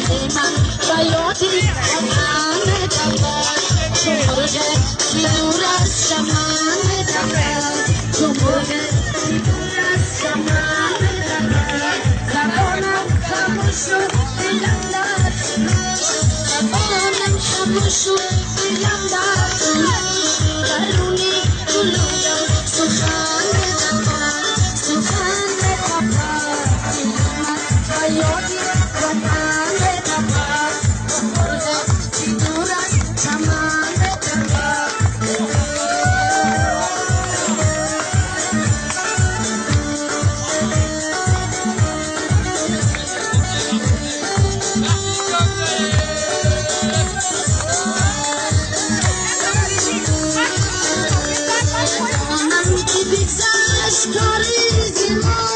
دل من با یادی وطن بدود، چو مرغ دور از چمن بدود، چو مرغ دور از چمن بدود. زبانم خاموش و دلم در خروش، زبانم خاموش و دلم در خروش، درونی گلویم سخن بدود، سخن بدود. دل من با یادی وطن بدود، چو مرغ دور از چمن بدود. آنم که بگذشت کاری ز ما،